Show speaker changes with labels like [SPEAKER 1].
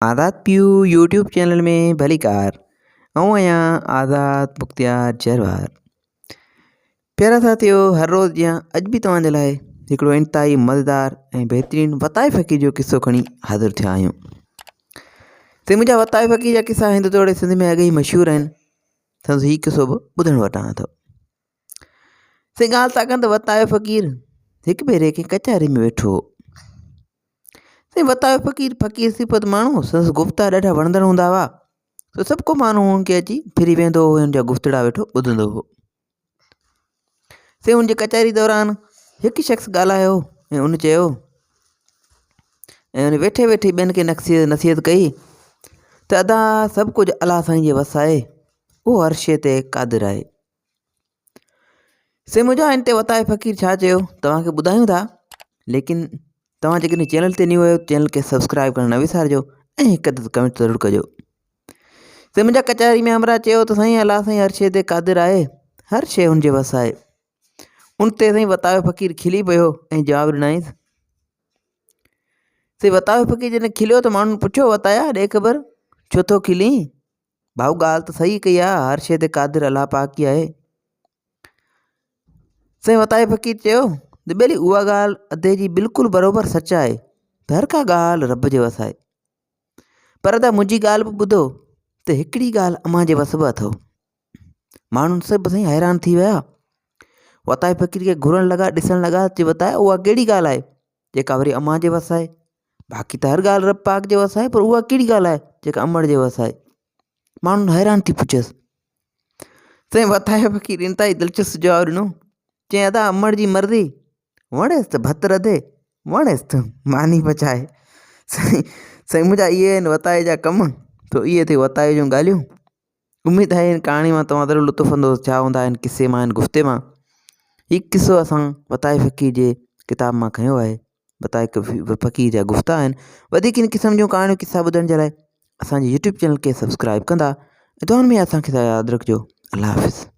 [SPEAKER 1] آزاد پيو YouTube channel ۾ ڀليڪار آئون آهيان آزاد مختيار جروار پيارا ساٿيو هر روز جيان اڄ به توهان جي لاء هڪڙو انتهائي مزيدار ۽ بهترين وتائي فقير جو قصو کڻي حاضر ٿيا آهيون سي منهنجا وتائي فقير جا قصا هند توڙي سنڌ ۾ اڳي ئي مشهور آهن سندس هي قصو به ٻڌڻ وٽان اٿو سي ڳالهه ٿا ڪن ته وتايو فقير هڪ ڀيري ڪنهن ڪچهري ۾ ويٺو هو سائين وتايو فقير فقير صفت ماڻهو سندس گفتا ڏاڍا وڻندڙ هوندا هئا سو سڀ ڪو ماڻهو هن کي اچي ڦري ويندو هو هن جا گفتڙا ويٺو ٻڌندو هو سائين هن جي ڪچهري دوران هڪ شخص ڳالهايو ۽ ان چيو ۽ ان ويٺي ويٺي ٻين کي نصيحت ڪئي ته ادا سڀ ڪجهه الله سائين جي وس آهي اهو هر شيء تي قادر آهي سي منهنجا ان تي وتائي فقير ڇا چيو توهان کي ٻڌايون ٿا ليڪن توهان جيڪڏهن چينل تي نيو آهيو چينل کي سبسڪرائب ڪرڻ نه وسارجو ۽ هڪ عدد ڪمينٽ ضرور ڪجو سي منهنجا ڪچهري ۾ همراهه چيو ته سائين الله سائين هر شيء تي قادر آهي هر شيء هن جي وس آهي ان تي سائين وتايو فقير کلي پيو ۽ جواب ڏنائينس سي وتايو فقير جڏهن کليو ته ماڻهن پڇيو وتايا ڏي خبر ڇو ٿو کلين ڀائو ڳالهه ته صحيح ڪئي آ هر شيء تي قادر الله پاڪ ئي آهي. سائين وتائي فقير چيو ته ٻيلي اها ڳالهه ادي جي بلڪل بروبر سچ آهي ته هر ڪا ڳالهه رب جي وس آهي پر ادا منهنجي ڳالهه به ٻڌو ته هڪڙي ڳالهه امان جي وس به اٿو ماڻهن سڀ سائين حيران ٿي ويا وتائي فقير کي گهرڻ لڳا ڏسڻ لڳا چي وتائي اها ڪهڙي ڳالهه آهي جيڪا وري امان جي وس آهي. باقي ته هر ڳالهه رب پاڪ جي وس آهي پر اها ڪهڙي ڳالهه آهي جيڪا امڙ جي وس آهي. ماڻهن حيران ٿي پڇيس. سائين وتايو فقير انتهائي دلچسپ جواب ڏنو. چيائين ادا امڙ جي مرضي وڻيس ته ڀت رڌي وڻيس ته ماني پچائي. سائين سائين منهنجا اهي آهن وتائي جا ڪم تو اهي اٿئي وتائي جون ڳالهيون. اميد آهي هن ڪهاڻي مان توهان ضرور لطف اندوز ٿيا هوندا هن قصي مان هن گفتي مان هي قصو اسان وتائي فقير جي ڪتاب مان کنيو آهي وتائي فقير جا گفتا آهن وڌيڪ هن قسم جون ڪهاڻيون قصا ٻڌڻ جي لاء اسانجي يوٽيوب چينل کي سبسڪرائب ڪندا ۽ دعائن ۾ اسانکي ياد رکجو الله حافظ.